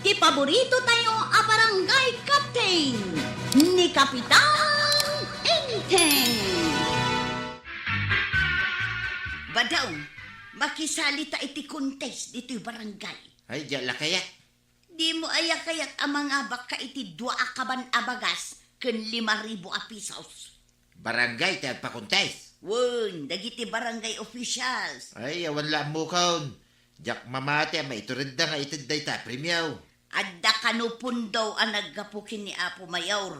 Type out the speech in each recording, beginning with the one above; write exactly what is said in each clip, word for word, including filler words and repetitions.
Ti paborito tayo a barangay captain, ni Kapitan Enteng. Badong, makisali ta iti contest ditoy barangay. Ay, diak la kayat. Dimo aya kayat a mangabak ka iti dua a kaban a bagas ken lima ribu a pisos? Barangay ti agpakontes. Wen, dagiti barangay officials. Ay, awan la ammokon. Diak mamati a maituredda nga ited dayta a premio. Adda kano pundo a naggapu ken ni Apo Mayor.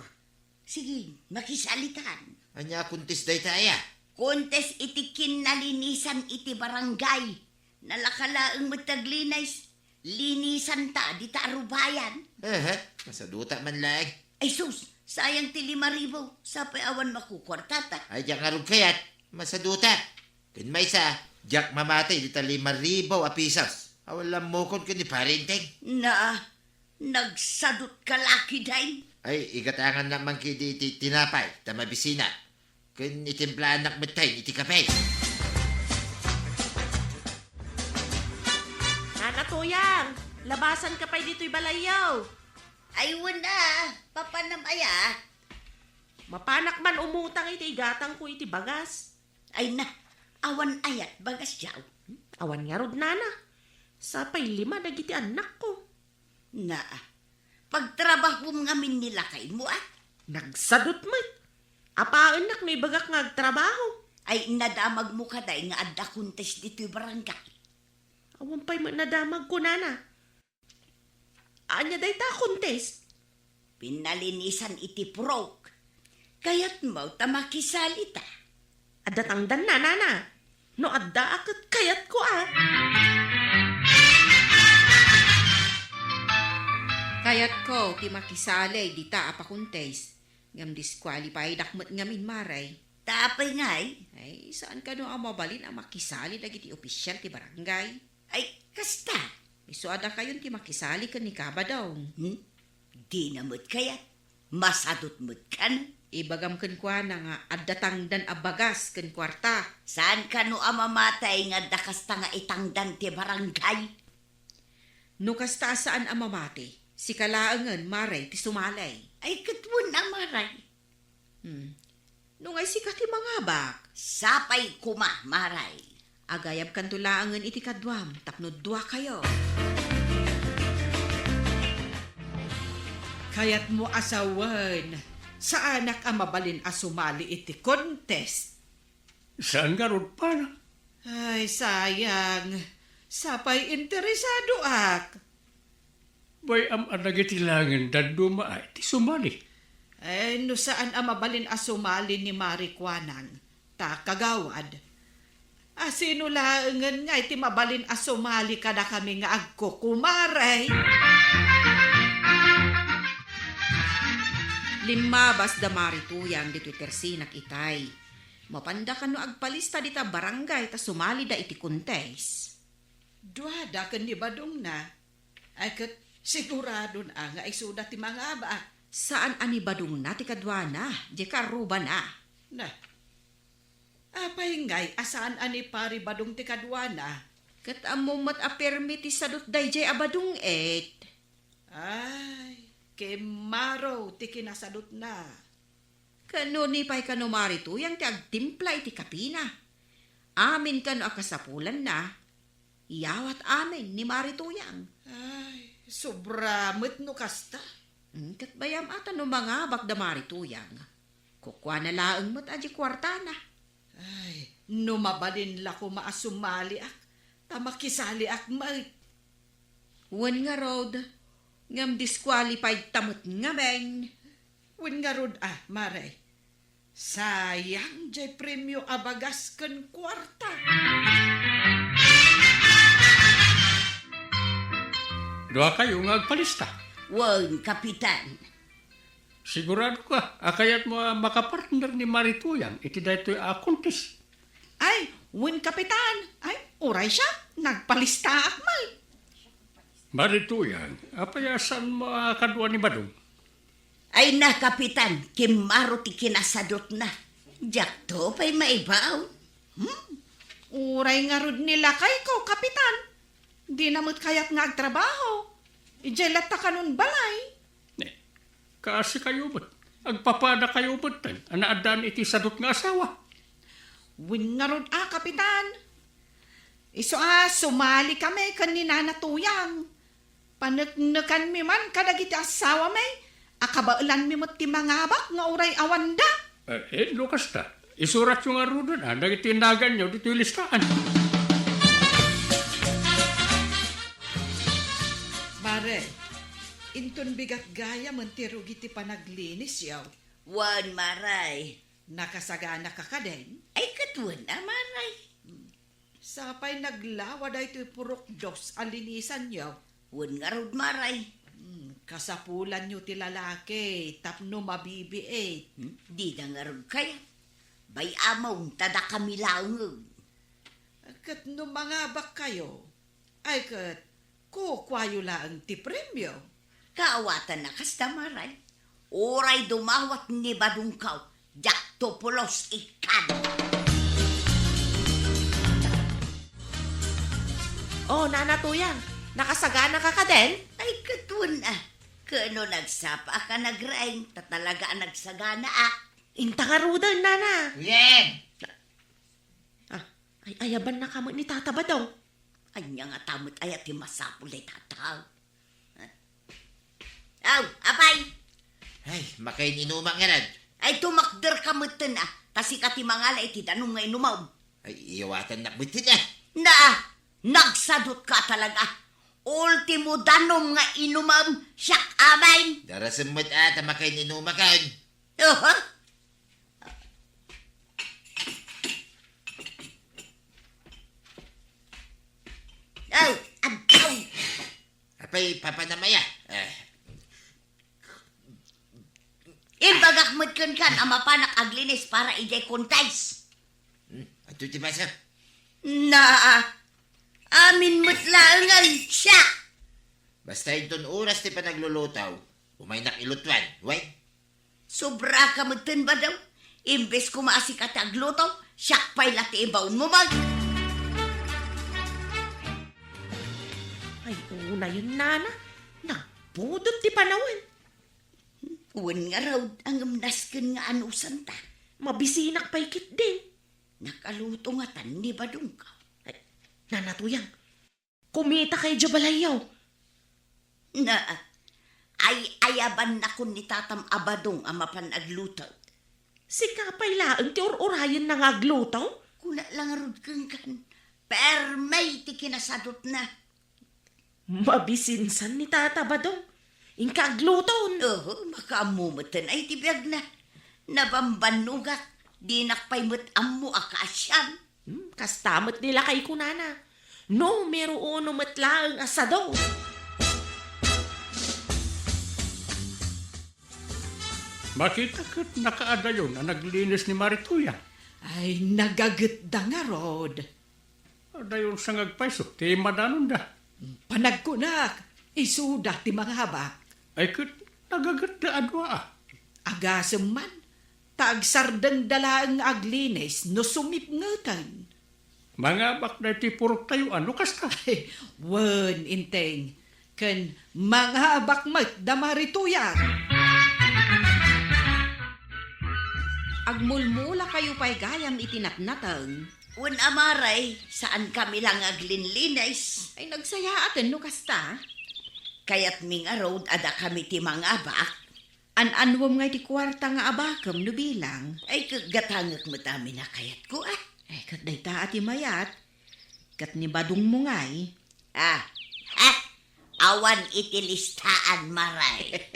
Sige, makisalitan. Ania a kontes dayta aya? Kontes iti kinnalinisan iti barangay. Nalaka laeng met ti aglinis. Linisanta dita a rubayan. Ehe, masaduta man laeng. Ay sus, sayang ti lima ribu. Sapay awan makukuartata. Ay, diak ngarud kayat. Masaduta. Ken maysa, diak mamati dita lima ribu a pisos. Awan la ammokon ken ni Pare Enteng. Naa, nagsadut ka la ketdin. Ay, igatangannak man ketdi iti tinapay, ta mabisinak. Ken itimplaannak metten iti kape. Nana Tuyang, labasan ka pay ditoy balayyo. Ay, wen a, papanam aya? Mapanak man umutang iti igatangko iti bagas. Ay na, awan ayat bagas diaw? Awan ngarud, nana. Sapay lima dagiti annakko. Naa, pagtrabahom ngamin ni lakaymo, a? Nagsadut met. Apaennak no ibagak nga agtrabaho. Ay, nadamagmo kadi nga adda contest ditoy barangay? Awan pay met nadamagko, nana. Ania dayta a contest? Pinnalinisan iti purok. Kayatmo ta makisalita? Adda tangdanna, nana. No adda a ket kayatko a. Kayatko ti makisali dita a pakontes. Ngem disqualifiedak met ngamin, Mare. Ta apay ngay? Ay, saan kano a mabalin a makisali dagiti official ti barangay? Ay, kasta. Isu a dakayon ti makisali ken ni Kabadong. Hmm? Dina met kayat. Masadut met kano. Ibagam kenkuana nga adda tangdan a bagas ken kuarta. Saan kano a mamati nga adda kasta nga itangdan ti barangay? No kasta a saan a mamati, sika laengen, Mare, ti sumali. Ay, ket wen a, Mare. Hmm. No ngay sika ti mangabak? Sapay koma, Mare. Agayabkanto laengen iti kaduam tapno duakayo. Kayatmo a sawen, saanak a mabalin a sumali iti contest. Saan ngarud, Pana? Ay, sayang. Sapay interesadoak. Bay-am a dagiti laengen dadduma a ti sumali. Eh, no saan a mabalin a sumali ni Mari Kuanang, ta kagawad. A sino laengen ngay ti mabalin a sumali kadakami nga agkukumare? Limmabas da Mari Tuyang ditoy tersinak itay. Mapanda kano agpalista dita barangay ta sumalida iti contest? Duada ken ni Badongna. Ay, ket siguradon a nga isuda ti mangabak. Saan a ni Badongna ti kaduana, diay karrubana. Na, apay ngay a saan a ni Pari Badong ti kaduana? Ket ammom met a permi ti sadut daydiay a Badong, et. Ay, kimmaro ti kinasadutna. Ket no ni pay kano Mari Tuyang ti agtimpla iti kapina? Amin kano a kasapulanna, iyawat amin ni Mari Tuyang. Ay, sobra met no kasta. Hmm, ket bay-am a ta no mangabak da Mari Tuyang, kukuana laeng met a di kuartana. Ay, no mabalin la koma a sumaliak, ta makisaliak met. Wen ngarud, ngem disqualified ta met ngamin. Wen ngarud a, Mare. Sayang diay premio a bagas ken kuarta. Duakayo nga agpalista. Wen, Kapitan. Siguradoka a kayatmo a makapartner ni Mari Tuyang iti daytoy a contest. Ay, wen, Kapitan. Ay, uray siak, nagpalistaak met. Mari Tuyang, apay a saanmo a kadua ni Badong? Ay na, Kapitan, kimmaro ti kinasadutna. Diakto pay maibaon. Hmm? Uray ngarud ni lakayko, Kapitan. Dina met kayat nga agtrabaho. Idiay latta kanon balay. Eh, kaasikayo met. Agpapadakayo metten a naaddaan iti sadut nga asawa. Wen ngarud a, Kapitan. Isu a, sumali kami ken ni Nana Tuyang. Paneknekanmi man kadagiti asawami a kabaelanmi met ti mangabak nga uray awanda. Eh, eh, no kasta, isuratyo ngaruden, ah, dagiti naganyo ditoy listaan. Mare, inton bigat gayam ti rugi ti panaglinisyo. Wen, Mare. Nakasaganaka kadin? Ay, ket wen a, Mare. Sapay naglawa daytoy purok dos a linisanyo. Wen ngarud, Mare. Hmm, kasapulanyo ti lalaki tapno mabibiit. Hmm, dida ngarud kayat. Bay-amon ta dakami laeng. Ket no mangabakkayo, ay ket kukuayo laeng ti premio. Kaawatanna kasta, Mare. Uray dumawat ni Badongko, diakto pulos ikkan. Oh, Nana Tuyang, nakasaganaka kadin? Ay, ket wen a. Ket no nagsapa a ka nagraing, ta talaga a nagsagana a. Inta ngaruden, Nana. Wen! Ah, ay, ayabannaka met ni Tata Badong. Ania ngata met aya ti masapul dayta a tao? Aw, apay! Ay, makain-inumak ngarud. Ay, tumakderka metten a, ta sika ti mangala iti danum nga inumam. Ay, iyawatannak metten a. Naa, nagsadutka talaga. Ultimo danum nga inumam, siak amin. Darasem met a, ta makain-inumakon. Aha. Aw, agtaw! Apay, papanam aya? Eh. Imbagak met kenkan a mapanak aglinis para idiay kontes. Hmm, adtoy ti baso? Naa, amin met laengen siak. Basta inton oras ti panagluluto, umaynak ilutuan, wen? Sobraka metten, Badong. Imbes koma a sika ti agluto, siak pay la ti ibaonmo met. Ay, unayen, Nana. Nagpudot ti panawen. Wen ngarud, ngem nasken nga anusanta. Mabisinak pay ketdin. Nakaluto ngatan ni Badongko. Ay, Nana Tuyang, kumitaka idiay balayyo. Naa, ay-ayabannakon ni tatam a Badong a mapan agluto. Sika pay laeng ti ur-urayenna nga agluto? Kuna la ngarud kenkan, permi ti kinasadutna. Mabisinsan ni Tata Badong. Inka agluton. Oho, makaammo metten a iti biagna. Nabambannogak, dinak pay met ammo a kaasian. Hmm, kasta met ni lakay kunana. Numero uno met laeng a sado. Makita ket nakaadayon a naglinis ni Mari Tuyang. Ay, nagagetda ngarud. Adayon sa nga agpayso ti madanonda. Panagkunak, isuda ti mangabak. Ay ket, nagagetda a dua a. Agasem man, ta agsardengda laeng nga aglinis no sumipngeten. Mangabak daytoy puroktayo a no kasta. Wen, Enteng, ken mangabak met da Mari Tuyang. Agmulmulakayo pay gayam iti natnateng. Wen a, Mare, saankami la nga aglinlinis. Ay, nagsayaaten no kasta. Kayatmi ngarud a dakami ti mangabak. An-anuem ngay ti kuarta nga abakem no bilang? Ay, ket gatangek met amin a kayatko, a. Ay, ket dayta a ti mayat, ket ni Badongmo ngay. Ah, ha? Awan iti listaan, Mare.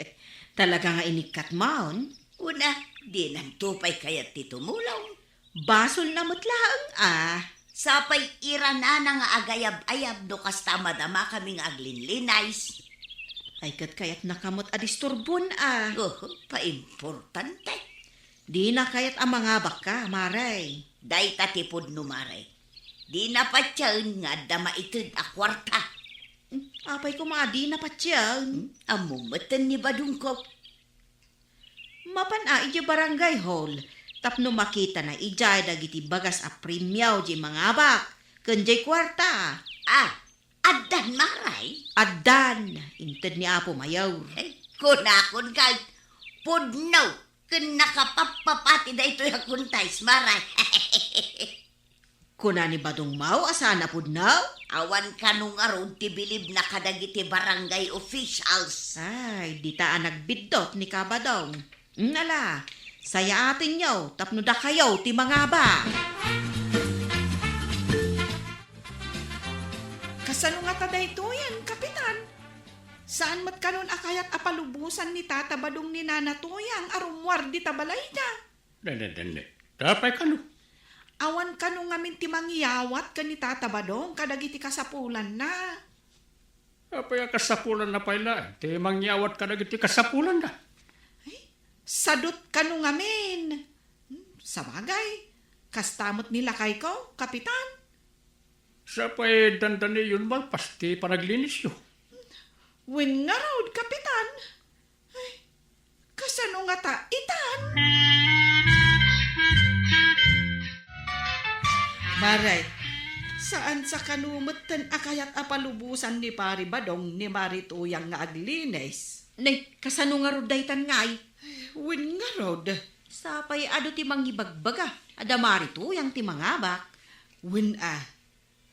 Talaga nga inikkatmon? Kuna, dinanto pay kayat ti tumulong. Basolna met laeng a. Sapay iranana nga agayab-ayab no kasta a madamakami nga aglinlinis. Ay, ket kayatnaka met a disturbon a. Oho, paimportante. Dina kayat a mangabakka, Mare. Dayta ti pudno, Mare. Dina patien nga adda maited a kuarta. Hmm, apay koma a dina patien? Hmm, ammo metten ni Badongko. Mapan a idiay barangay hall tapno makitana idiay dagiti bagas a premio diay mangabak ken diay kuarta. Ah, Addan, Maray? Addan, inted ni Apo Mayor. Eh, kunakon kay, pudno, ken nakapappapati daytoy a kuntays, Maray. Kuna ni Badong Mao a saan a pudno? Awan kano ngarud ti bilibna kadagiti barangay officials. Ay, dita a nagbiddut ni Kabadong. Nala, sayaatenyo tapno dakayo ti mangabak. Kasano ngata daytoyen, Kapitan? Saan met kanon a kayat a palubosan ni Tata Badong ni Nana Toyang a rummuar dita balayda? Dende, dende. Apay kano? Awan kano ngamin ti mangyawat ken ni Tata Badong kadagiti kasapulanna. Apay a kasapulanna pay laeng ti mangyawat kadagiti kasapulanna? Ay, sadut kano ngamin. Hmm, sabagay, kasta met ni lakayko, Kapitan. Sapay dandaniyon malpas ti panaglinisyo. Wen ngarud, Kapitan. Ay, kasano ngata itan? Maray, saan sa kano metten a kayat a palubosan ni Pari Badong ni Mari Tuyang nga aglinis? Nay, kasano ngarud daytan ngay? Wen ngarud. Sapay adu ti mangibagbaga, adda Mari Tuyang ti mangabak. Wen a,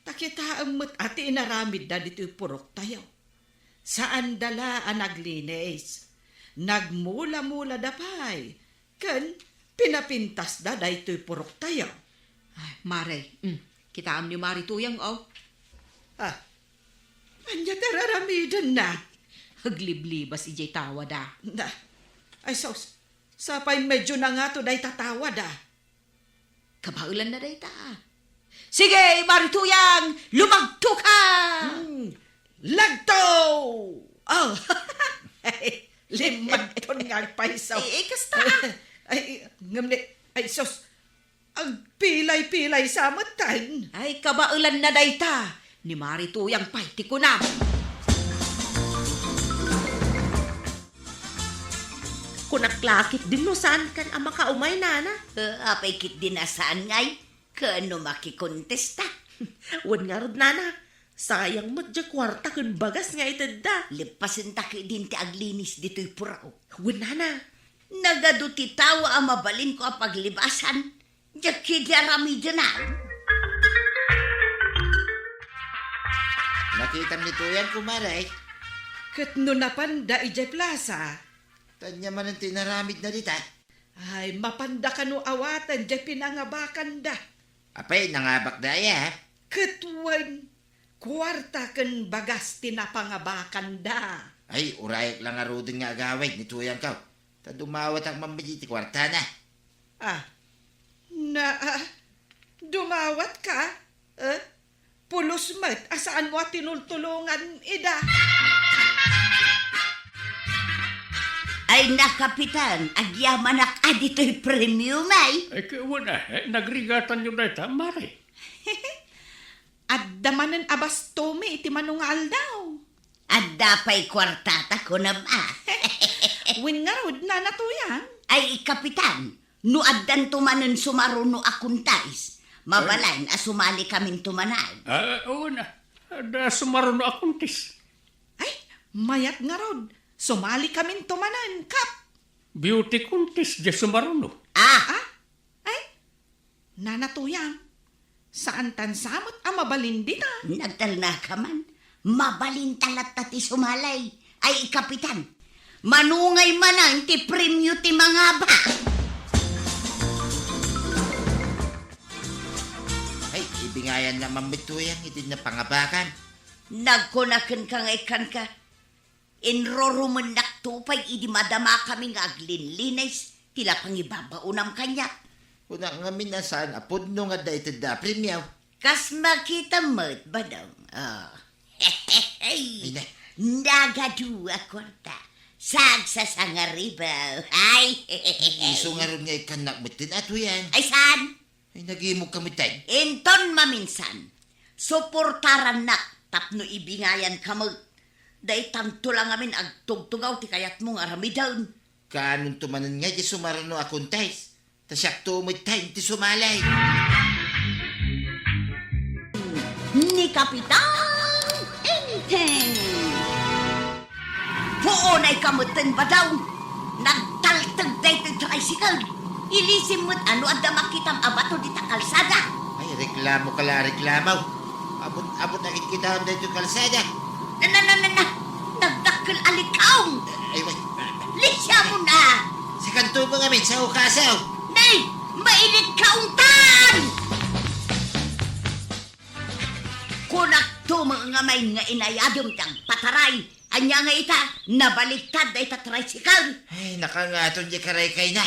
ta kitaem met a ti inaramidda ditoy puroktayo. Saanda la a naglinis. Nagmula-mulada pay, ken pinapintasda daytoy puroktayo. Ay, Mare, mm, kitaem ni Mari Tuyang, oh. Ah, ania ti ar-aramidenna? Agliblibas idiay tawada. Na, ay sus, sapay medyo nangato dayta tawada. Kabaelanna dayta. Sige, Mari Tuyang, lumagtoka! Hmm, lagto! Oh, limmagton nga agpayso. Eh, eh, kasta. Ay, ngem ni, ay, sus, agpilay-pilay sa metten. Ay, kabaelanna dayta. Ni Mari Tuyang pay ti kunam. Kunak la ketdin no saankan a makaumay, nana. Eh, apay ketdin a saan ngay? Ken no makikontesta? Wen ngarud, nana. Sayang met diay kuarta ken bagas nga itedda. Leppasenta ketdin ti aglinis ditoy purok. Wen, nana. Nagadu ti tao a mabalinko a paglibasan. Diak ketdi aramidena. Nakitam ni Tuyang, kumare. Ket no napanda idiay plasa? Ania manen ti inaramidna dita? Ay, mapanda kano awaten diay pinangabakanda. Apay, nangabakda aya? Ket wen, kuarta ken bagas ti napangabakanda. Ay, urayek la ngaruden nga agawid ni Tuyangko. Ta dumawatak man met iti kuartana. Ah, na, ah, dumawatka? Eh? Pulos met a saanmo a tinultulongan ida. Ay, na, Kapitan, agyamanak a ditoy premium, ay. Ay, ket wen, eh, nagrigatanyo dayta, mare. Adda manen a bastomi iti mano nga aldaw. Adda pay kuartata, kunam a. Wen ngarud, Nana Tuyang? Ay, Kapitan, no addanto manen sumaruno a kuntays, mabalin a sumalikaminto manen. Ah, wen a. Adda sumaruno a kuntis. Ay, mayat ngarud, sumalikaminto manen, Kap. Beauty contest diay sumaruno. Ah, ah? Ay, Nana Tuyang, saantan sa met a mabalin dita. Nagtalnaka man, mabalinta latta ti sumali. Ay, Kapitan, manungay manen ti premio ti mangabak. Ay, ibingayanna man met Tuyang iti napangabakan. Nagkuna kenka nga ikkanka, inrurumennakto pay idi madamakami nga aglinlinis ti la pangibabaonam kaniak. Kunak ngamin a saan a pudno nga adda itedda a premio. Kas makita met, Badong. Oh. Ay, na. Nagadu a kuarta. Sagsasangaribaw. Ay. Isu ngarud nga ikkannak metten a Tuyang. Ay, saan? Ay, nagimog ka metten. Inton maminsan, suportarannak tapno ibingayanka met. Daytanto la ngamin agtugtugaw ti kayatmo nga aramiden. Kaanonto manen nga diay sumaruno a contest? Ta siakto metten ti sumali. Ni Kapitan Hmm. Puonay ka metten, Badong. Nagtalteg daytoy tricycle. Ilisim met a no adda makitam a bato dita kalsada. Ay, reklamo ka la, reklamo. Abot, abot a kitkitaem daytoy kalsada. Na, na, na, na, na. Nagdakkel a likkaong. Ay, wait. Lisiamon a. Sikanto mo ngamin sa ukasaw. Nay, mailikkaongtan! Kunakto met ngamin nga inayadem ti agpataray. Ania nga ita, nabaliktad dayta tricycle. Ay, nakangaton di karaykayna.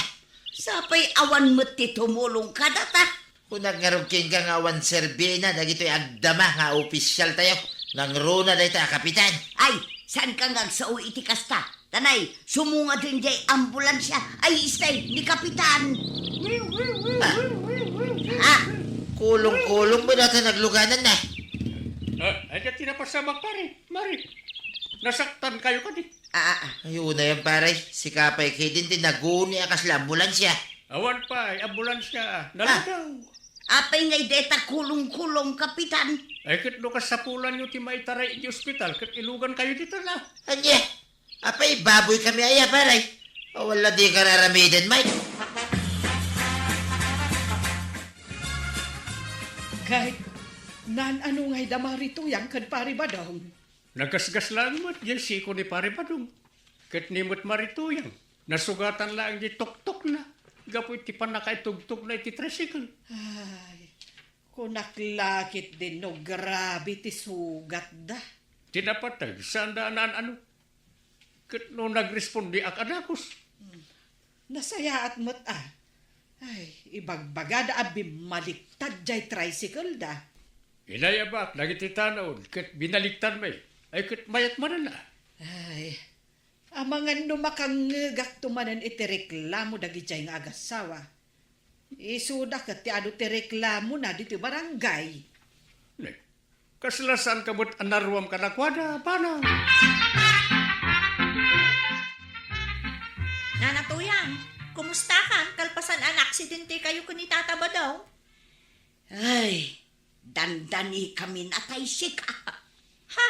Sapay awan met ti tumulong kadata. Kunak ngarud kenka nga awan serbina dagitoy agdama nga opisyaltayo. Nangruna dayta a kapitan. Ay, saanka nga agsao iti kasta? Tanay, sumungaden jay ambulansia. Ay, istay, ni Kapitan. Ah. Ah. Kulong-kulong mo data naglugananna. Ah, ay, ti napasamak, pare. Mari, nasaktan kayo kadi? Ah, ah, ah. Ay, unay, pare. Sika pay ketdin ti naguni a kasla ambulansia. Awan pay, ambulansia. Ah. Naladaw. Apay ngay deta kulong-kulong, Kapitan? Ay, ket no kasapulanyo ti maitaray iti ospital, ket ilugan kayo dita la. Ania? Apay, baboy kami aya, pare? Awan la di kararamiden, Mike. Kay, naan-ano ngay da Mari Tuyang ken Pari Badong? Nagasgas laeng met diay siko ni Pari Badong. Ket ni met Mari Tuyang, nasugatan laeng diay tuktokna gapu iti pannakaitugtogna iti tricycle. Ay, kunak la ketdin no grabe ti sugatda. Ti napateg, saanda a naan-ano. Ket no nagrespondiak a dakes. Hmm. Nasayaat met a. Ay, ibagbagada a bimmaliktad jay tricycle da. Inayabak dagiti tanaon ket binaliktad met. Ay, ket mayat manen a. Ay, amangan no makangngegakto manen iti reklamo dagijay nga agassawa. Isuda ket ti adu ti reklamona ditoy barangay. Ne, kasla saanka met a naruam kadakuada, Bana? Nana Tuyang, kumustakan kalpasan a naaksidentekayo ken ni Tata Badong? Ay, dandanikami natay sika. Ha?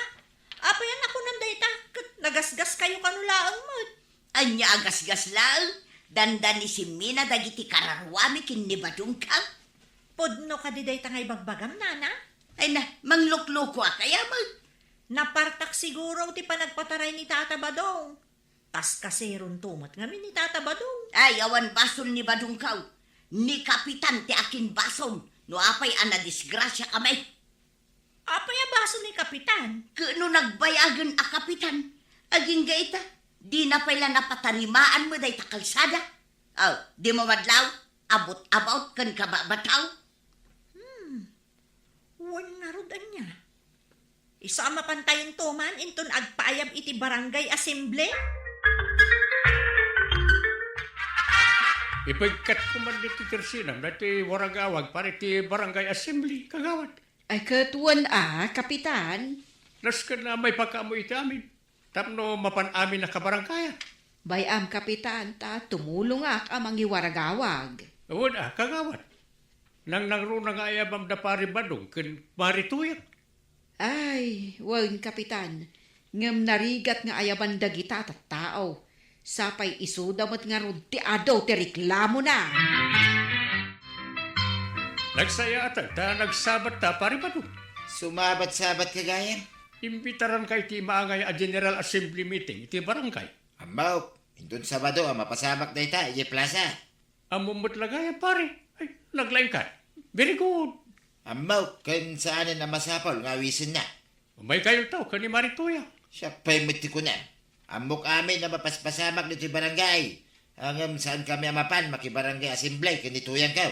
Apay a nakunan dayta? Ket nagasgaskayo kano laeng met. Ania a gasgas laeng? Dandani simmina dagiti kararuami ken ni Badongkaw. Pudno kadi dayta nga ibagbagam, Nana? Ay na, mangluklukoak aya met. Napartak siguro ti panagpataray ni Tata Badong. Kaskaseronto met ngamin ni Tata Badong. Ay, awan basol ni Badongkaw. Ni Kapitan ti akinbasol no apay a nadisgrasiakami. Apay a basol ni Kapitan? Ket no nagbayagen a kapitan, agingga ita, dina pay la napatarimaan met dayta kalsada. Aw, di mamadlaw, abut-abaut ken kababataw. Hmm. Wen ngarud ania? Isu a mapantayonto man inton agpaayab iti barangay assembly? Ipigkatko man ditoy tersinam daytoy waragawag para iti barangay assembly, kagawad. Ay, ket wen a, Kapitan? Nasken a maipakaammo iti amin. Tapno mapan amin a kabaranggayan. Bay-am, Kapitan, ta tumulongak a mangiwaragawag. Wen a, kagawad. Nangnangruna nga ayabam da Pari Badong ken Mari Tuyang. Ay, wen, Kapitan, ngem narigat nga ayaban dagita a tattao. Sapay isuda met ngarud ti adu ti reklamona. Nagsayaat ta nagsabat ta, Pari Badong. Sumabat-sabat ka gayam? Imbitaranka iti imaangay a General Assembly meeting iti barangay. Ammok, inton Sabado a mapasamak dayta idiay plasa. Ammom met la gayam, pare. Ay, naglaingka. Very good. Ammok, ken saanen a masapul nga awisenna. Umaykayonto ken ni Mari Tuyang. Siak pay met ti kunam. Ammok amin a mapaspasamak ditoy barangay. Ngem saankami a mapan makibarangay assembly ken ni Tuyangko.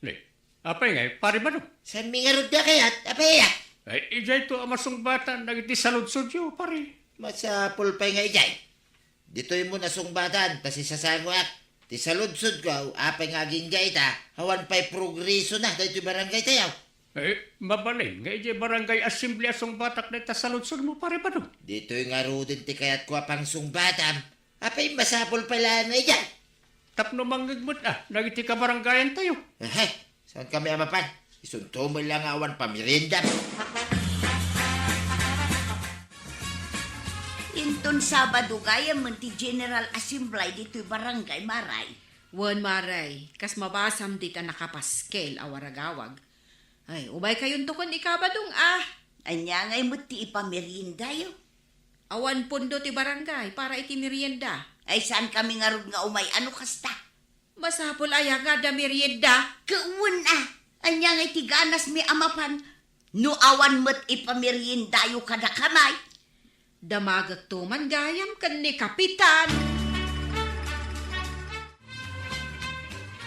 Ne, apay ngay, Pari Badong? Saanmi ngarud a kayat? Apay aya? Ay, idiayto a masungbatan dagiti saludsodyo, pare. Masapul pay nga idiay. Ditoy mo nasungbatan, ta sisasangoak. Ti saludsodko, apay nga agingga ita, awan pay progresona daytoy barangaytayo. Eh, mabalin nga idiay barangay assembly a sungbatak dayta saludsodmo, Pare Badong. Ditoy ngaruden ti kayatko a pangsungbatam. Apay masapul pay laeng nga idiay? Tapno mangngegmet a dagiti kabarangayantayo. Ehe, saankami a mapan? Isunto met la nga awan pameriendam. Ton Sabado gayam ti General Assembly ditoy barangay, Maray. Wen, Maray, kas mabasam dita nakapaskel a waragawag. Ay, ubay kayonto ken ikaBadong, ah. Ania ngay met ti ipameriendayo? Awan pondo ti barangay para iti merienda. Ay, saan kami ngarud nga umay-ano kasta? Masapul aya nga adda merienda? Ket wen a, ania ngay ti ganasmi a mapan no awan met ipameriendayo kadakami? Damagekto man gayam ken ni Kapitan.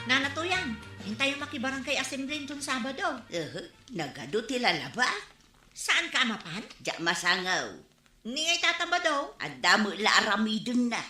Nana Tuyang, intayo makibarangay assembly inton Sabado. Ehe, nagadu ti lalaba. Saanka a mapan? Diak masangaw. Ni ngay Tata Badong? Adda met la aramidenna.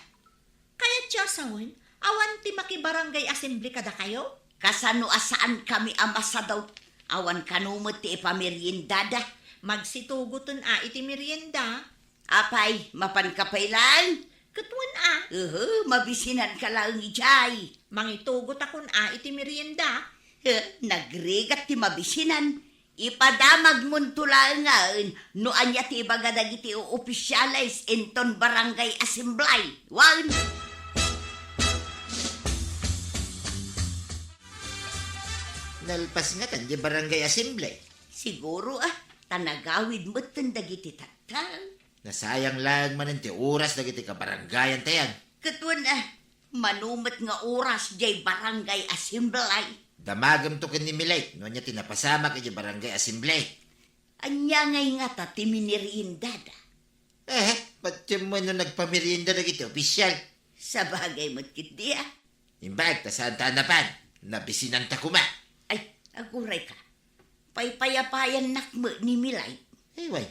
Kayatyo a sawen, awan ti makibarangay assembly kadakayo? Kasano a saankami a masadaw? Awan kano met ti ipameriendada. Magsitugoten a iti merienda. Apay, mapanka pay laeng? Ket wen a. Uhu, mabisinanka laeng idiay. Mangitugotakon a iti merienda. He, nagrigat ti mabisinan. Ipadamagmonto laengen no ania ti ibaga dagiti opisyales inton barangay assembly. Wen. Nalpas ngatan ti barangay assembly. Siguro, ah, ta nagawid metten dagiti tattao. Nasayang laeng manen ti oras dagiti kabarangayan tayan. Ket wen, ah, mano met nga oras diay barangay assembly? Damagemto ken ni Milay no ania ti napasamak idiay barangay assembly. Ania ngay ngata ti mineriendada? Eh, patiem no nagpamerienda dagiti opisyal. Sabagay met ketdi, ah. Imbag ta saanta a napan, nabisinanta koma. Ay, agurayka. Paypayapayannak met ni Milay. Eh, way.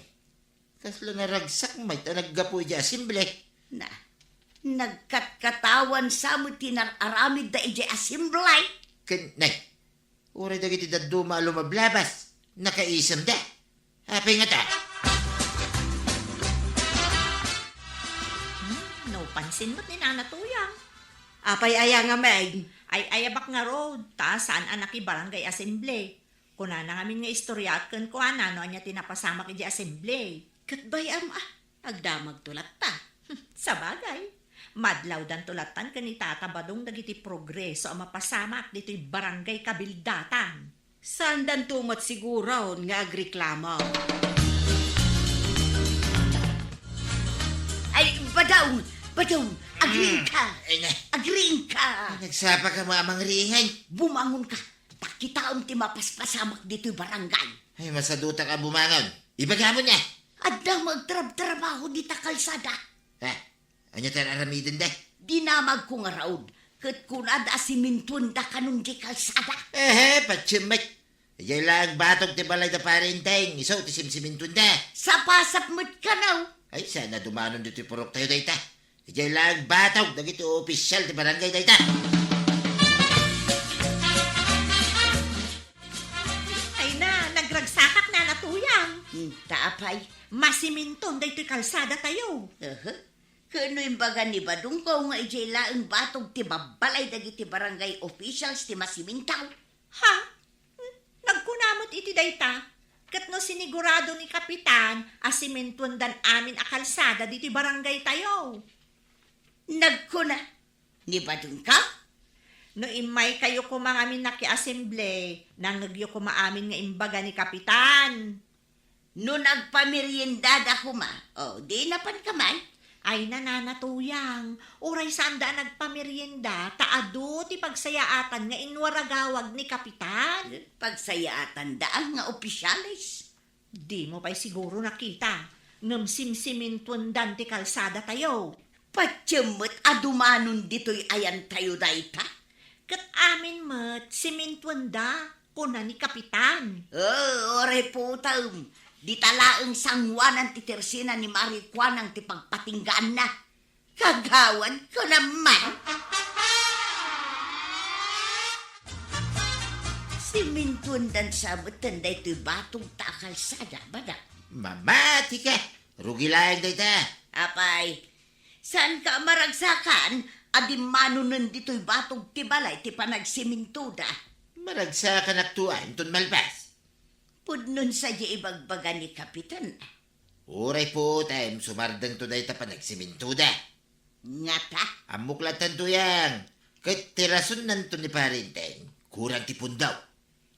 Kasla naragsak met a naggapu idiay assembly. Na, nagkatkatawan sa met ti nar-aramidda idiay assembly. Ken, nay, uray dagiti dadduma a lumablabas, nakaisemda. Apay ngata? Hmm, napansin met ni Nana Tuyang. Apay aya ngamin? Ay, ayabak ngarud, ta saan a nakibarangay assembly. Kunana ngamin nga istoryaak kenkuana no ania ti napasamak idiay assembly. Ket bay-am a, agdamagto latta. Sabagay, madlawdanto lattan ken ni Tata Badong dagiti progreso a mapasamak ditoy barangay kabildatan. Saandanto met siguron nga agreklamo. Ay, Badong! Badong! Agriingka! Mm. Ay, na. Agriingka! Ay, nagsapaka met a mangriing. Bumangonka! Ta kitaem ti mapaspasamak ditoy barangay. Ay, masadutak a bumangon. Ibagamon nga. Adda met agtrabtrabaho dita kalsada. Ha? Ania ti ar-aramidenda? Dinamagko ngarud, ket kunada a simintuenda kanon diay kalsada. Ehe, patiem met. Idiay laeng batog ti balay da Pare Enteng, isu ti simsimintuenda. Sapasap met kano. Ay, saan a dumanon ditoy puroktayo dayta. Idiay laeng batog dagiti opisyal ti barangay dayta. Ay na, nagragsakak, Nana Tuyang. Hmm, ta apay? Masiminton daytoy kalsadatayo. Aha. Ken no imbaga ni Badong nga idiay laeng batog ti babbalay dagiti barangay officials ti masiminto? Ha? Nagkuna met iti dayta, ket no sinigurado ni Kapitan a simintuendan amin a kalsada ditoy barangaytayo. Nagkuna ni Badong ka? No immaykayo koma ngamin nakiasemble, nangngegyo koma amin nga imbaga ni Kapitan. No nagpameriendada koma, o, di napanka man? Ay, Nana Tuyang, uray saanda a nagpamerienda, ta adu ti pagsayaatan nga inwaragawag ni Kapitan. Pagsayaatanda nga opisyales? Dimo pay siguro nakita, ngem simsimintuendan ti kalsadatayo. Patiem met a dumanon ditoy ayantayo dayta? Ket amin met, simintuenda, kuna ni Kapitan. O, uray putem, dita laeng sangoanan ti tersena ni Mari Kuanang ti pagpatinggaanna. Kagawad ko naman. Simintuendan sa metten daytoy batog ta a kalsada, Badong. Mamatika! Rugi laeng dayta. Apay, saanka a maragsakan a dimmanonen ditoy batog ti balay ti panagsimintoda? Maragsakanakto a inton malpas. Pudnon sadiay ibagbaga ni Kapitan. Uray puotem, sumardengto dayta panagsimintoda. Ngata? Ammok latta, Tuyang. Ket ti rasonnanto ni Pare Enteng, kurang ti pundok.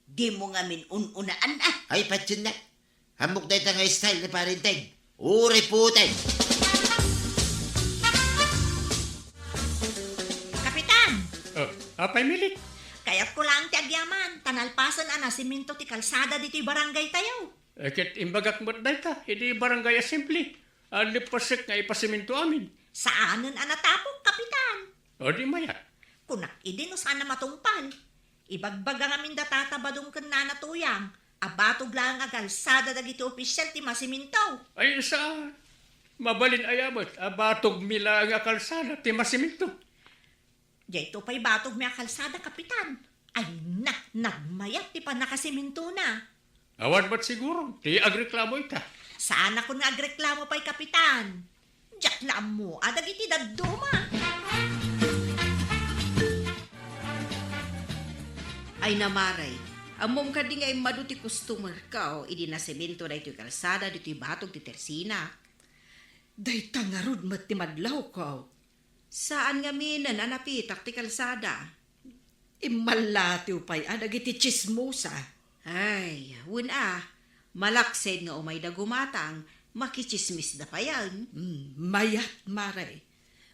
Dimo ngamin un-unaan, a? Ay, patiennak. Ammok dayta nga style ni Pare Enteng. Uray puotem. Kapitan! Oh, apay, Milik? Kayatko laeng ti agyaman, ta nalpasen a nasiminto ti kalsada ditoy barangaytayo. Eh, ket imbagak met dayta idi barangay assembly. Alipasek nga ipasiminto amin. Saanen a natapok, Kapitan. O di mayat. Kunak idi no saan a matungpal. Ibagbaga ngamin da Tata Badong ken Nana Tuyang a batog laeng a kalsada dagiti opisial ti masiminto. Ay, saan. Mabalin aya met a batog mi laeng a kalsada ti masiminto. Dayto pay batog mi a kalsada, Kapitan. Ay na, nagmayat ti pannakasimintona. Awan met siguro ti agreklamo ita. Saanakon nga agreklamo pay, Kapitan. Diak la ammo a dagiti dadduma. Ay na, Mare, ammom kadi nga immadu ti customer ko idi nasiminto daytoy kalsada ditoy batog ti Tersinak? Dayta ngarud met ti madlawko. Saan ngaminen a napitak ti kalsada. Immallatiw pay a dagiti tsismosa. Ay, wen a, malaksid nga umay da gumatang, makitsismisda payen. Mm, mayat, Mare.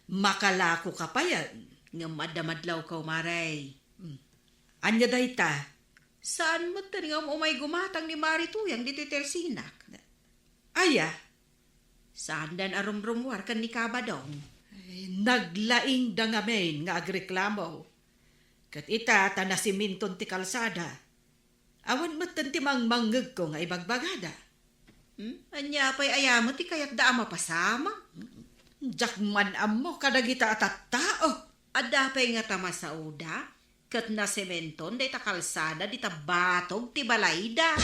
Makalakoka payen. Ngem adda madlawko, Mare. Mm. Ania dayta? Saan metten nga um-, umay gumatang ni Mare Tuyang ditoy Tersinak? Aya? Saandan a rumrumuar ken ni Kabadong. Ay, naglaingda ngamin nga agreklamo. Ket ita ta nasiminton ti kalsada. Awan metten ti mangmangngegko nga ibagbagada. Hmm? Ania pay aya met ti kayatda a mapasamak? Diak man ammo kadagita a tattao. Adda pay ngata masaoda? Ket nasiminton dayta kalsada dita batog ti balayda.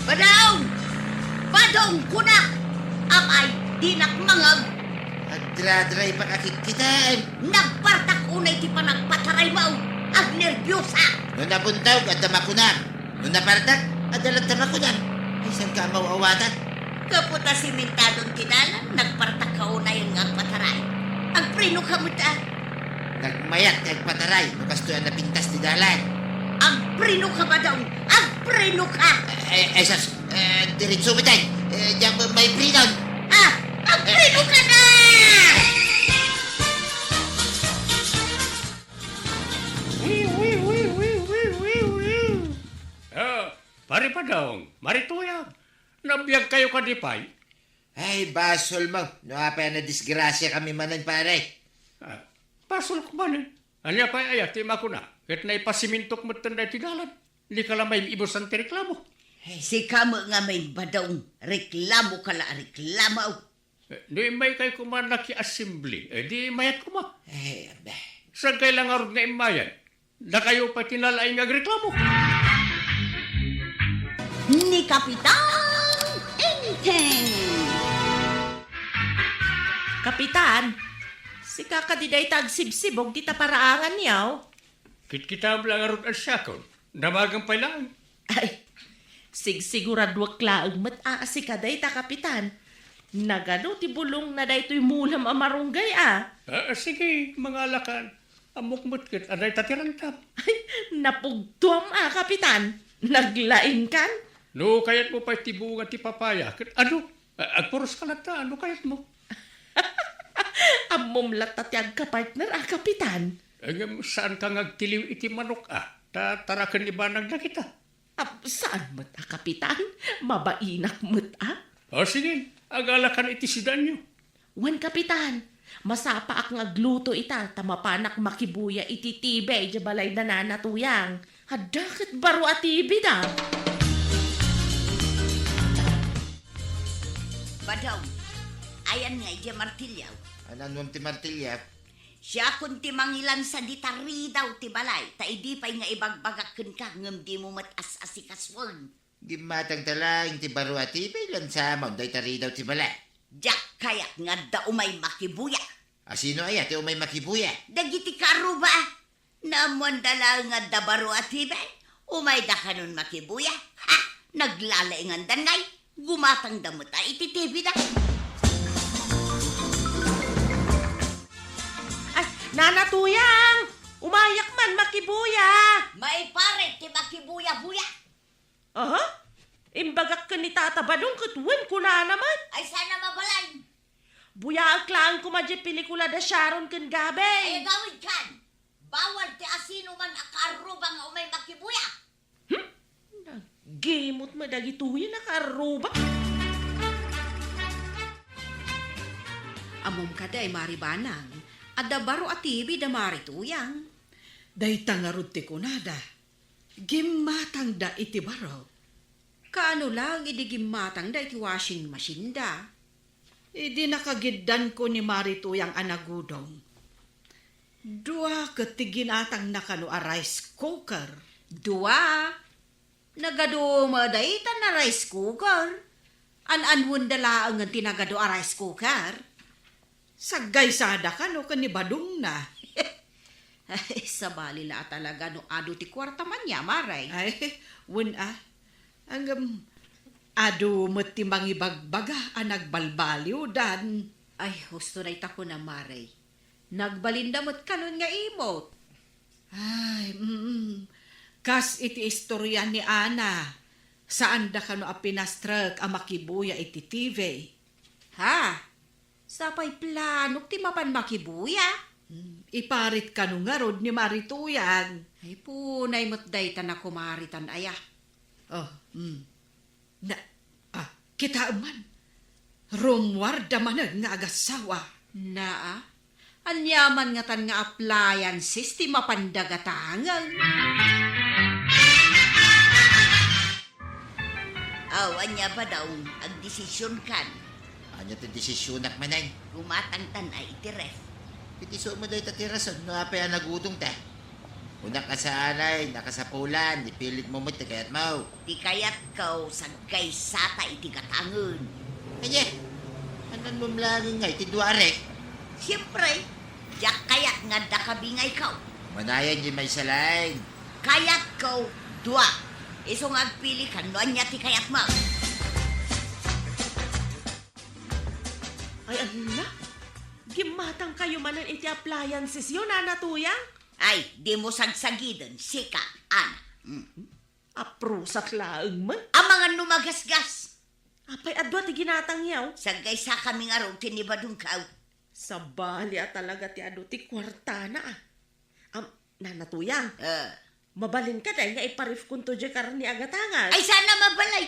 Badong! Badong, kunak! Apay, dinak mangngeg? Adradray pay a kitkitaem. Nagpartak unay ti panagpataraymo. Agnerbiosa! No nabundawg, adda makunam. No napartak, adda latta makunam. Ay, saan ka maw-awatan? Gapu ta simentadon ti dalan, nagpartak ka unayen nga agpataray. Agpreno ka met, a. Nagmayat ti agpataray, no kastoy a napintas ti dalan. Agpreno ka, Badong! Agpreno ka! Eh, eh, sus, eh, diretso met, ay. Eh, diak met maiprenon. Ah! Agpreno ka na! Wiw, wiw, wiw, wiw, wiw, wiw, wiw. Ah, Pare Badong, Mare Tuyang, nabiag kayo kadi pay? Ay, basol mo. No apay a nadisgrasya kami manen, pare. Ah, basol ko manen. Ania pay aya ti makuna? Ket naipasimintok metten daytoy dalan. Di ka la maibusan ti reklamo. Ay, sika met ngamin, Badong. Reklamo ka la, reklamo. Eh, no immaykay koma nakiassembly, eh, di mayat koma. Eh, abe. Saan kay la ngarud nga immayan? Dakayo pay ti nalaing nga agreklamo. Ni Kapitan Enteng. Kapitan, sika kadi dayta agsibsibog dita paraangan, yaw? Kitkitam la ngarud a siakon. Damagen pay laeng. Ay, sigsiguraduek laeng met a sika dayta, Kapitan. Nagadu ti bulongna daytoy mulam a marunggay, a? Ah, sige, mangalakan. Ammok met ket a dayta ti rantam. Ay, napugtuam a, Kapitan. Naglaingkan. No kayatmo pay ti bunga ti papaya, ket adu, a-, agpuros ka latta, no kayatmo. Ammom latta ti agkapartner a, Kapitan. Ngem saanka nga agtiliw iti manok a, ta taraken ni banag dagita. Ap-, saan met a, Kapitan? Mabainak met a. O, sige, agalakan iti sidaanyo. Wen, Kapitan, masapaak nga agluto ita ta mapanak makibuya iti T V idiay balay da Nana Tuyang. Adda ket baro a T V da. Badong, ayan nga idiay martilyaw. Ananuan ti martilyaw? Siakon ti mangilansa dita ridaw ti balay, ta idi pay nga ibagbagak kenka ngem dimo met as-asikasuon. Gimmatangta laeng ti baro a T V, lansamon dayta ridaw ti balay. Diak kayat nga adda umay makibuya. A, sino aya ti umay makibuya? Dagiti kaarruba. Naammoanda laeng nga adda baro a T V. Umayda kanon makibuya. Ha? Naglalaingandan ngay. Gumatangda met a iti T V da. Ay, Nana Tuyang! Umayak man, makibuya! Maiparit ti makibuya-buya. Aha? Imbagak ken ni Tata Badong ket wen kunana met. Ay, sana mabalin. Buyaek laeng koma diay pelikula da Sharon ken Gabe. Ay, agawid kan. Bawal ti asino man a kaarruba nga umay makibuya. Hmm? Naggimot met dagitoyen a kaarruba. Ammom kadi, Mari Banang, adda baro a T V da Mari Tuyang. Dayta ngarud ti kunada, gimmatangda iti baro. Kaano laeng idi gimmatangda iti washing machine da? Idi nakagiddanko ni Mari Tuyang a nagudong, dua ket ti ginatangna kano a rice cooker. Dua? Nagadu met daytan a rice cooker. An-anwenda laengen ti nagadu a rice cooker. Saggaysada kano ken ni Badongna. Ay, sabali la a talaga no adu ti kuarta man ya, Mari. Ay, wen a. Ngem, adu met ti mangibagbaga a nagbalbaliwdan. Ay, husto dayta kuna, Mari. Nagbalinda met kanon nga imot. Ay, mm. Kas iti istorya ni Ana, saanda kano a pinastrek a makibuya iti T V. Ha? Sapay planok ti mapan makibuya? Hmm, iparit kano ngarud ni Mari Tuyang. Ay, punay met dayta na kumaritan aya. Oh, hmm. Na, ah, kitaem man. Rummuarda manen nga agassawa. Naa, ania man ngatan nga appliances ti mapanda gatangen? Aw, ania, Badong, agdesision kan? Ania ti desisionak manen? Gumatangtan a iti ref. Iti isu met dayta ti rason no apay a nagudongta. Kunak a saan ay, nakasapulan, ipilit mo met ti kayatmo. Ti kayatko, saggaysata iti gatangen. Ania? Annan mo mlaengen ngay ti dua a ref? Siempre, diak kayat nga adda kabingayko. Manayan di may salain. Kayatko, dua. Isu nga agpili kan no ania ti kayatmo. Ay, ala, gimmatangkayo manen iti appliancesyo, Nana Tuyang? Ay, dimo sagsagiden, sika, Ana. Mm. Aprusat laeng man. Amangan no magasgas. Apay, adu ti ginatangyo? Saggaysakami ngarud ken ni Badongko. Sabali a talaga ti adu ti kuartana, a. Am, Nana Tuyang, eh, mabalin kadi nga iparefkonto diay karne a gatangan? Ay, sana mabalin!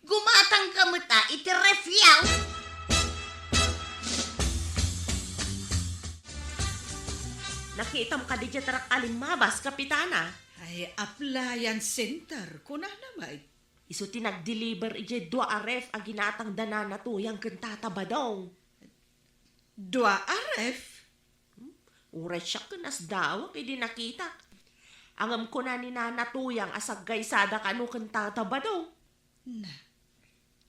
Gumatangka met a iti refyo! Nakitam kadi diay truck a limmabas, Kapitana? Ay, appliance center, kunana met. Isu ti nagdeliver idiay dua a ref a ginatang da Nana Tuyang ken Tata Badong. Dua a ref? Hmm? Uray siak ken nasdawak idi nakitak. Ngem kuna ni Nana Tuyang a saggaysada kano ken Tata Badong. Na,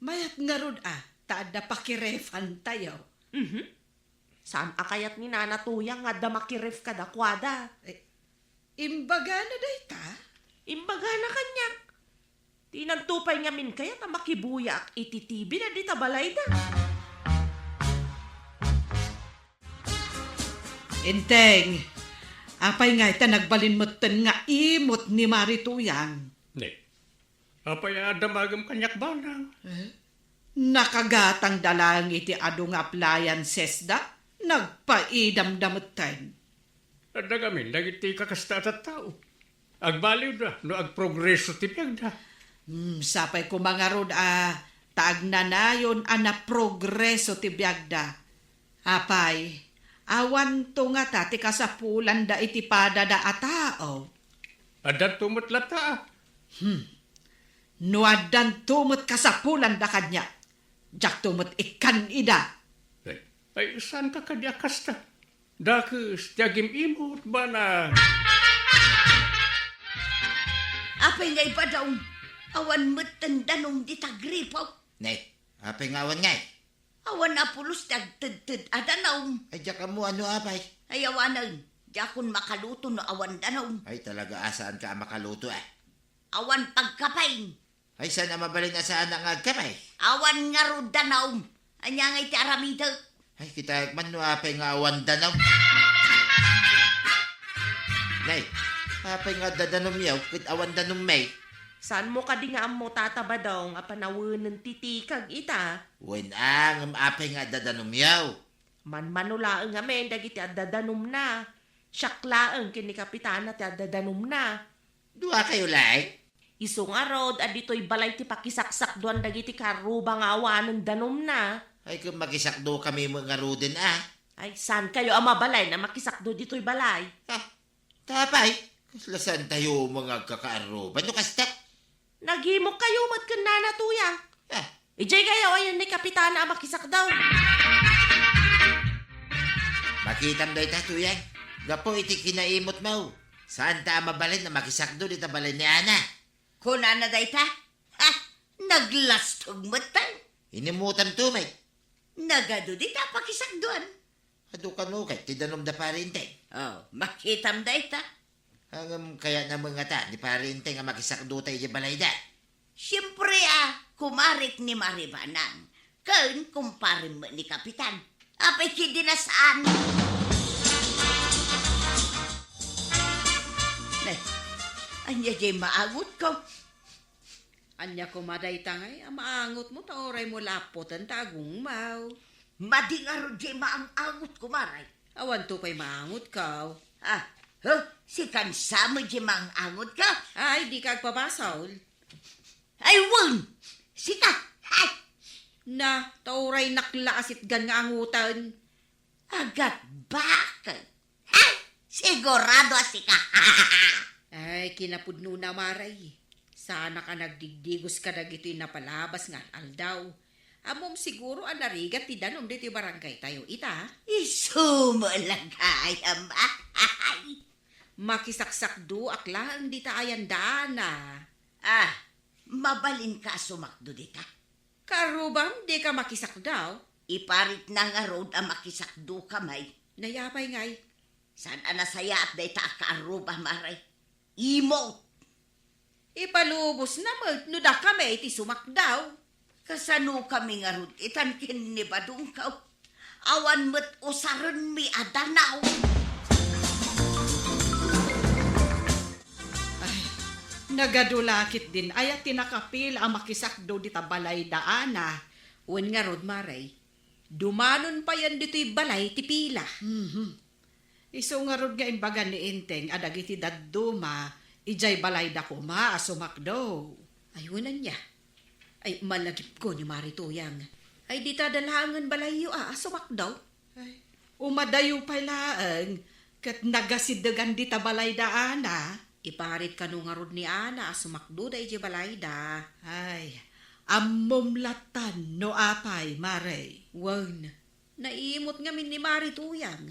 mayat ngarud a ta adda pakirefantayo. Mhm. Saan a kayat ni Nana Tuyang nga adda makiref kadakuada? Eh, imbagana dayta? Imbagana kaniak. Dinto pay ngamin kayat a makibuyaak iti T V na dita balayda. Enteng, apay ngay ta nagbalin metten nga imot ni Mari Tuyang? Ne, apay a damagem kaniak, Banang? Eh? Nakagatangda laeng iti adu nga appliancesda, nagpaidamda metten. Adda ngamin dagiti kakasta a tattao. Agbaliwda no agprogreso ti biagda. Hmm, sapay koma ngarud a ta agnanayon a naprogreso ti biagda. Apay, awanto ngata ti kasapulanda iti padada a tao? Addanto met latta. Hmm. No addanto met kasapulanda kaniak, diakto met ikkan-ida. Ay, ay, saanka kadi a kasta? Dakes ti agim-imot, Banang. Apay ngay, Badong, awan metten danum dita gripo? Ne, apay nga awan ngay? Awan a pulos ti agtedted a danum. Ay, diak ammo no apay. Ay, awanen. Diakon makaluto no awan danum. Ay, talaga a saanka a makaluto, eh. Awan pagkapain. Ay, saan a mabalin a saanak nga agkapay? Awan ngarud danum. Ania ngay ti aramidek? Ay, kitaek man no apay nga awan danum. Nay, apay nga adda danumyo ket awan danummi? Saanmo kadi nga ammo, Tata Badong, a panawenen ti tikag ita? Wen a, ngem apay nga adda danumyo? Manmano laeng ngamin dagiti adda danumna. Siak laeng ken ni Kapitana ti adda danumna. Duakayo laeng? Isu ngarud a ditoy balay ti pakisaksakduan dagiti karruba nga awanen danumna. Ay, ket makisakdukami met ngaruden a. Ay, saankayo a mabalin a makisakdo ditoy balay? Ah, ta apay, kasla saantayo met nga agkakaarruba no kasta? Nagimokkayo met ken Nana Tuyang. Ah. Idiay gayawayen ni Kapitana a makisakdo. Makitam dayta, Tuyang. Gapu iti kinaimutmo, saanta a mabalin a makisakdo dita balay ni Ana. Kunana dayta? Ha? Naglastog met tay. Inimutanto met. Nagadu dita pakisakduan. Adu kano ket ti danum da Pari Enteng? Oh, makitam dayta. Ngem kayatna met ngata ni Pari Enteng a makisakdo ta idiay balayda? Siempre a, kumarik ni Mari Banang. Ken kumparem met ni Kapitan. Apay ketdi a saan? Ne, ania diay maangotko? Ania koma dayta ngay a maangotmo ta uraymo la appoten ta agungmaw? Madi ngarud diay maang-angot, kumare. Awanto pay maangotko. Ah, huh? Sikan sa met diay maang-angotko? Ay, dika agpabasol. Ay, wen! Sika! Ay! Na, ta uraynak la a sitgan nga angoten. Agatbak! Ay! Sigurado a sika! Ay, kinapudnona, Mare. Saanak a nagdigdigos kadagitoy napalabas nga al-aldaw. Ammom siguro a narigat ti danum ditoy barangaytayo ita? Isu met la gayam. Ay! Makisaksakdoak laeng dita ayan da Ana. Ah, mabalinka a sumakdo dita? Karrubam, dika makisakdo? Iparitna ngarud a makisakdoka met. Nay, apay ngay? Saan a nasayaat dayta a karruba, Mare? Imot! Ipalubosna met no dakami ti sumakdo. Kasanokami ngarud itan ken ni Badongko? Awan met usarenmi a danum. Ay, nagadu la ketdin aya ti nakapila a makisakdo dita balay da Ana. Wen ngarud, Mare, dumanon payen ditoy balay ti pila. Mhm. Isu ngarud nga imbaga ni Enteng a dagiti dadduma idiay balayda koma a sumakdo. Ay, wen ania? Ay, malagipko ni Mari Tuyang. Ay, dita da laengen balayyo a, a sumakdo? Ay, umadayo pay laeng, ket nagasidegan dita balayda Ana. Iparit kano ngarud ni Ana a sumakdoda idiay balayda. Ay, ammom latan no apay, Mare. Wen, naimut ngamin ni Mari Tuyang.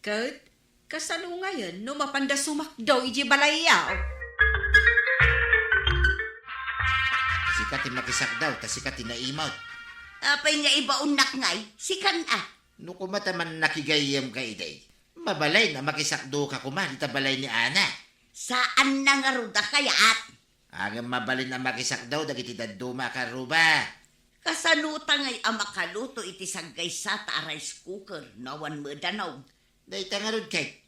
Ket, kasano ngayen no mapanda sumakdo idiay balayyo? Sika ti makisakdo, ta sika ti naimut. Apay nga ibaonnak ngay? Sikan a. No koma ta mannakigayyemka idi, mabalin a makisakdoka koma dita balay ni Ana. Saanna ngarud a kayat. Ngem mabalin a makisakdo dagiti dadduma a karruba. Kasano ta ngay a makaluto iti saggaysata a rice cooker no awan met danum? Dayta ngarud ket,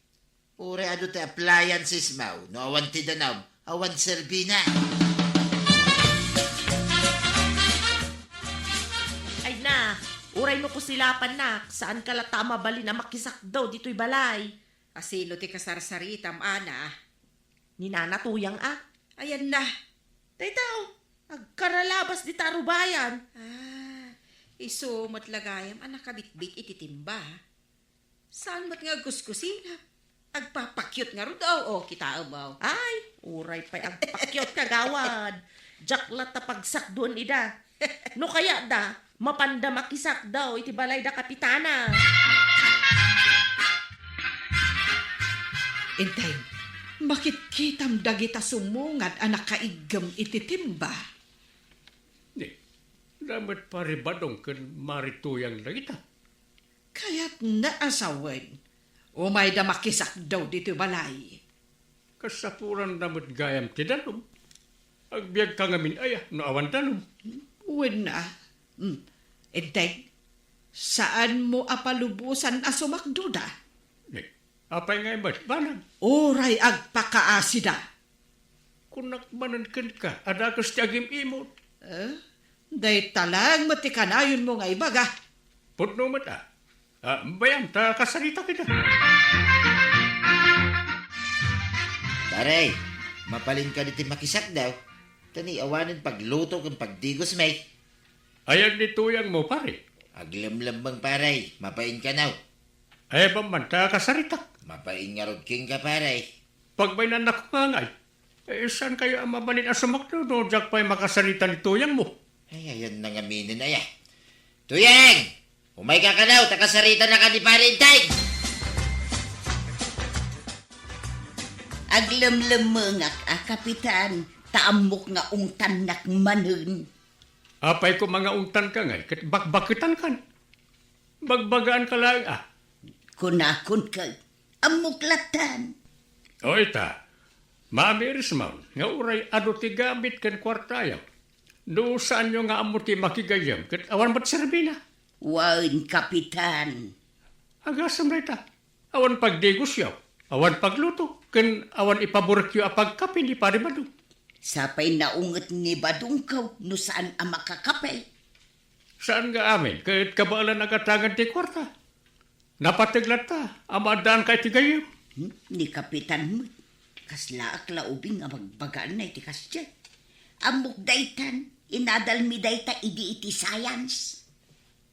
uray adu ti appliancesmo, no awan ti danum, awan serbina. Ay na, uray no kusilapannak, saanka latta a mabalin a makisakdo ditoy balay. A sino ti kasarsaritam, Ana? Ni Nana Tuyang a. Ayanna. Dayta, o, agkaralabas dita a rubayan. Ah, isu met la gayam a nakabitbit iti timba. Saan met nga agkuskusina? Agpapakyot ngarud, o, o, kitaem, o. Ay, uray pay agpakyot, kagawad. Diak latta pagsakduen ida. No kayatda, mapanda makisakdo iti balay da Kapitana. Enteng, makitkitam dagita sumungad a nakaiggem iti timba. Ni, da met Pari Badong ken Mari Tuyang dagita. Kayatna a sawen, umayda makisakdo ditoy balay. Kasapulanna met gayam ti danum. Agbiagka ngamin aya no awan danum? Wen a. Hmm. Enteng, saanmo a palubosan a sumakduda? Eh, apay ngay met, banag? Uray agpakaasida. Kunak manen kenka a dakes ti agim-imot. Eh, dayta laeng met ti kanayonmo nga ibaga. Pudno met a. Ah, bayam ta kasaritak ida. Pare, mapalinka ditoy makisakdaw. Ta ni awanen pagluto ken pagdigos, may. Ayag ni tuyangmo, pare? Aglemlemmeng, pare. Mapainka, no? Ay, bamman ta kasaritak. Mapain ngarud kenka, pare. Pagbaynannak ngay. Eh, saan kayo a mabalin a sumakto no diak pay makasarita ni tuyangmo? Ay, ayan na ngaminen, aya. Tuyang! Umayka kano, ta kasaritanaka ni Pare Enteng! Aglemlemmengak a, Kapitan, ta ammok nga ungtannak manen. Apay koma nga ungtanka ngay, ket bakbaketankan? Bagbagaanka laeng a. Kunakon ket, ammok lattan. O ita, mamirismon nga uray adu ti gamit ken kuartayo. No saanyo nga ammo ti makigayyem ket awan met serbina. Wen, Kapitan. Agasem dayta. Awan pagdigosyo, awan pagluto, ken awan ipaburikyo a pagkape ni Pare Badong. Sapay naunget ni Badongko no saan a makakape. Saan nga amin, ket kabaelan a gatangen ti kuarta. Napateg latta a maaddaanka iti gayyem. Hmm? Ni Kapitan met, kaslaak la ubing a bagbagaanna iti kasdiay. Ammok daytan, inadalmi dayta idi iti science.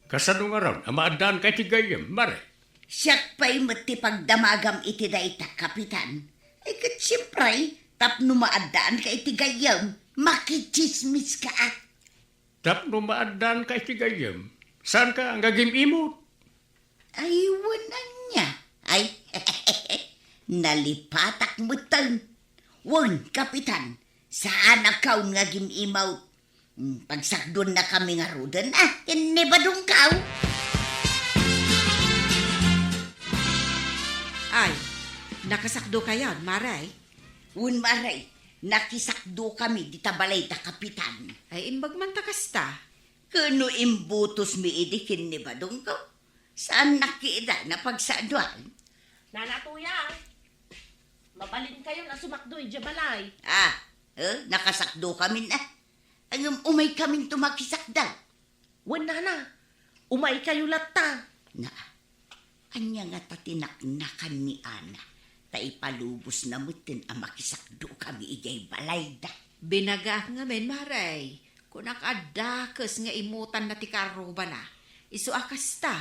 Kasano ngarud a maaddaanka iti gayyem, Mare? Siak pay met ti pagdamagam iti dayta, Kapitan. Ay, ket siempre, tapno maaddaanka iti gayyem, makitsismiska a. Tapno maaddaanka iti gayyem, saanka nga agim-imot? Ay, wen ania? Ay, nalipatak metten. Wen, Kapitan, saanakon nga agim-imot. Hmm, pagsakduannakami ngaruden, a, ken ni Badongko. Ay, nakasakdokayon, Mare? Wen, Mare, nakisakdokami dita balay da Kapitan. Ay, imbag man ta kasta. Ken no imbutosmi idi ken ni Badongko, saannak ida a pagsaduan. Nana Tuyang, mabalinkayon a sumakdo idiay balay. A, eh, nakasakdokamin a. Ngem umaykaminto makisakdaw. Wen, nana, umaykayo latta. Na, ania ngata ti naknakan ni Ana, ta ipalubosna metten a makisakdokami idiay balayda? Binagaak ngamin, Mare. Kunak a dakes nga imutanna ti karrubana. Isu a kasta,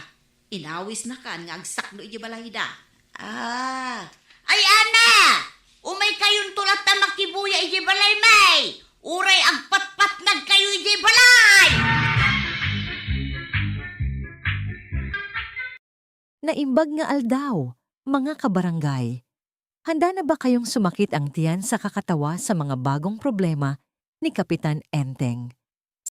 inawisnakan nga agsakdo idiay balayda. Ah. Ay, Ana! Umaykayonto latta makibuya idiay balay, may! Uray agpatpatnagkayo idiay balay! Naimbag nga aldaw, mga kabarangay. Handa na ba kayong sumakit ang tiyan sa kakatawa sa mga bagong problema ni Kapitan Enteng?